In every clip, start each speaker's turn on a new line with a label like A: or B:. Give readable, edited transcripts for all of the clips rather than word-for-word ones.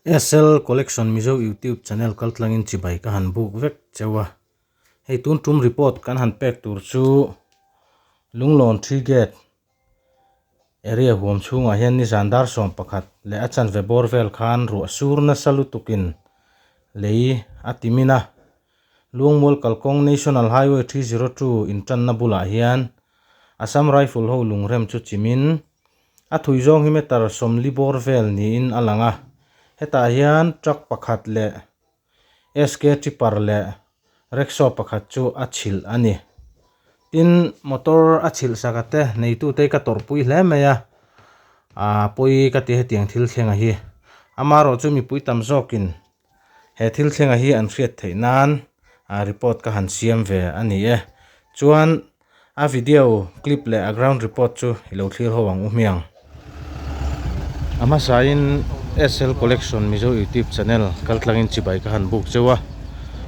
A: SL Collection Mizo YouTube channel kaltlangin chibai ka han buk vek cheu a. Hei tun tum report kan han pek tur chu Lunglawn Tree Gate area huam chhungah hian nizan dar 11 leh a chanve bawr vel khan ruah sur nasa lutukin lei a ti min a. Luangmual kalkawng National Highway 302 intanna bulah hian Assam Rifle ho lungrem chu chimin a thui zawng hi meter 40 bawr vel niin a lang a. Hetah hian truck pakhat leh SK tipper leh rickshaw pakhat chu a chhilh a ni. Tin, motor a chhilh sak a te neitute hi ka tawrhpui hle mai a, aa pawi ka ti hetiang thil thlenga hi. Amaherawh chu mipui tam zawkin he thil thlenga hi an hriat theih nan report ka han siam ve a ni e. Chuan a video clip leh a ground report chu i lo thlir ho ang u hmiang. A hmasain SL Collection Mizo YouTube channel kaltlangin chibai ka han buk cheu a.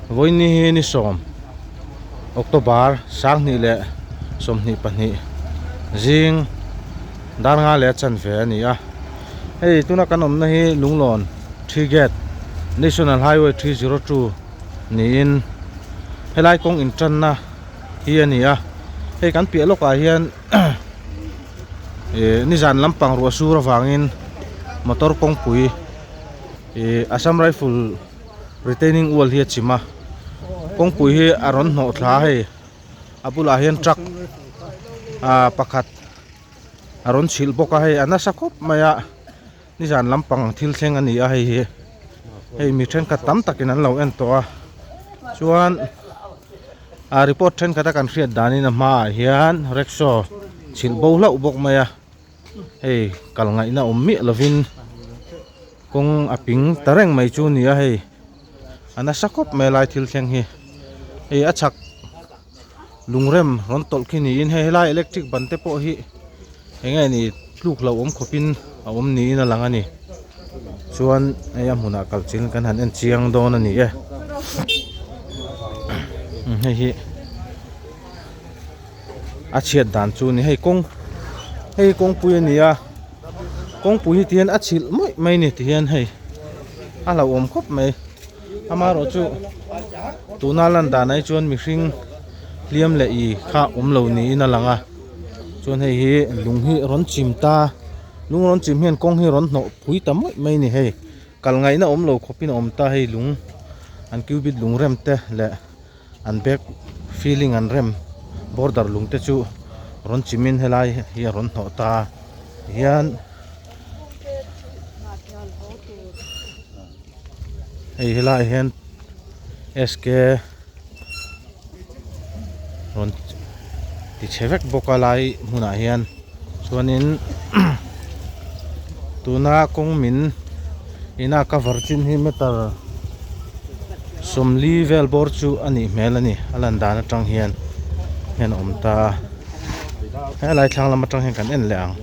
A: Vawiin hi ni 10 October 2022 zing dar nga leh a chanve a ni a. Hei tuna kan awmna hi Lunglawn Tree Gate National Highway 302 niin helai kawng intanna hi a ni a. Hei kan piah lawkah hian ih nizan lampang ruah sur avangin motor kawngpui ih Assam Rifle retaining wall hi a chim a kawngpui hi a rawn hnawh thla a hei a bulah hian truck ah pakhat a rawn chhilh bawk a hei a nasa khawp mai a nizan lampang thil thleng a ni a hei hi hei mi thenkhat tam takin an lo en tawh a chuan ah report thenkhat a kan hriat danin a hmaah hian rickshaw chhilh bo hlauh bawk mai a hei kal ngaihna awm miah lovin kawng a ping ta reng mai chu a ni a hei a nasa khawp mai lai thil thleng hi hei a chhak lungrem rawn tawlh khi niin hei helai electric ban te pawh hi eng nge ni tluk lo awm khawpin a awm niin a lang a ni chuan hei a hmunah kal chin kan han en chiang dawn a ni e hei hi a chhiat dan chu a ni hei kawng hei kawngpui a ni a kawngpui hi tihian a chhilh mawih mai a ni tihian hei a hlauhawm khawp mai amaherawh chu tuna lan dan ah hi chuan mihring hliam leh ih kha awm lo niin a lang a chuan hei hi lung hi rawn chim ta lung rawn chim hian kawng hi rawn hnawh phui ta mawih mai a ni hei kal ngaihna awm lo khawpin a awm ta hei lung an cubit lung rem te leh an back filling an rem border lung te chu rawn chimin helai hi a rawn hnawh ta tihian hei helaiah hian SK rawn ti chhe vek bawk a lai hmunah hian chuanin tuna kawng min ina cover chin hi meter 40 vel bawr chu a nih hmel a ni a lan dan atang hian hian a awm ta a helai thlang lam atang hian kan en leh ang.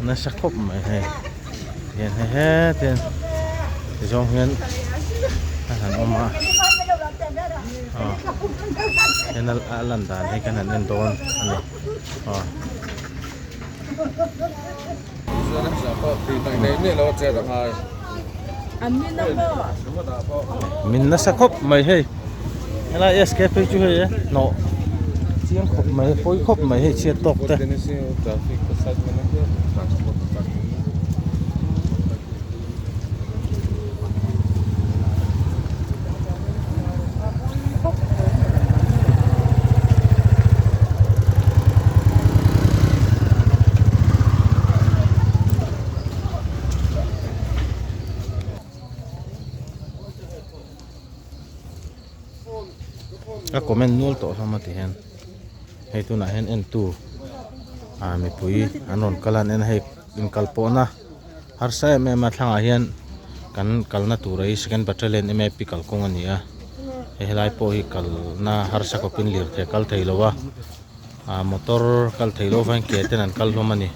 A: Nasa khawp mai hei hian hei hetin tizawng hian a han awm a aw hian a lan dan hi kan han en dawn a ni aw. Min nasa khawp mai hei helai SK phei chu hei hnawh chiang khawp mai pawi khawp mai hei chhiat tawk te. Ka comment nual tawh hlawm a ti hian hei tunah hian entu ah mipui an rawn kal a an en a hei inkal pawhna harsa em em a thlangah hian kan kalna tur a hi second battalion map kalkawng a ni a hei helai pawh hi kalna harsa khawpin lirthei a kal thei lo a ah motor kal thei loh avangin ke ten an kal hlawm a ni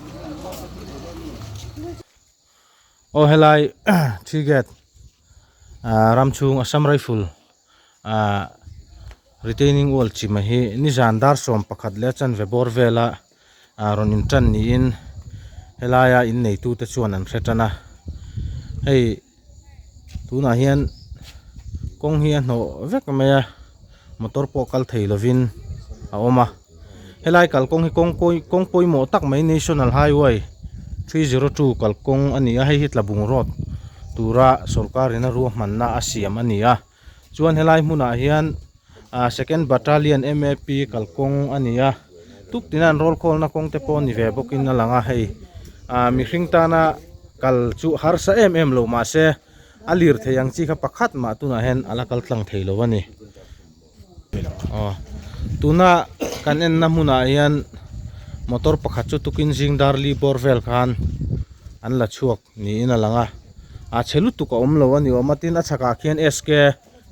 A: aw helai three gate ah ram chhung assam rifle ah. Retaining wall chima hi nizan dar 11 leh a chanve bawr vela ah rawn in tan niin helaia in neitu te chuan an hre tan a hei tunah hian kawng hi a hnawh vek mai a motor pawh kal thei lovin a awm a helai kalkawng hi kawng pawi kawng pawimawh tak mai national highway 302 kalkawng a ni a hei hi tlabung road tura sorkar in a ruahmanna a siam a ni a. Chuan helai hmunah hian ah second battalion map kalkawng a ni a tuktin an roll call na kawng te pawh a ni ve bawkin a lang a hei ah mihring tana kal chu harsa em em lo mahse a lir thei ang chi kha pakhat mah tunah hian a la kal tlang thei lo a ni aw tuna kan enna hmunah hian motor pakhat chu tukin zing dar li bawr vel khan an la chhuak. Niin a lang a, a chhe lutuk a awm lo a ni awm a tin a chhakah khian SK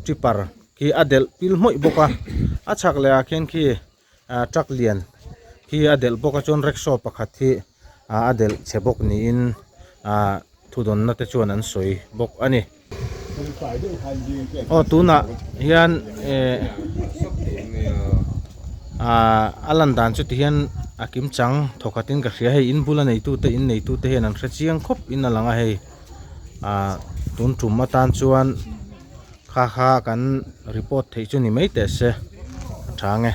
A: tipper khi a delh pil hmawih bawk a, a chhak leh ah khian khi ah truck lian khi a delh bawk a chuan rickshaw pakhat hi ah a delh chhe bawk niin ah thudawnna te chuan an sawi bawk a ni. Aw tunah hian eh ah a lan dan chu ti hian a kim chang thawkhat in ka hria hei in bula neitu te in neitu te hian an hre chiang khawp in a lang a hei ah tun tum atan chuan kha kha kan report theih chu ni mai teh se a tha ang e.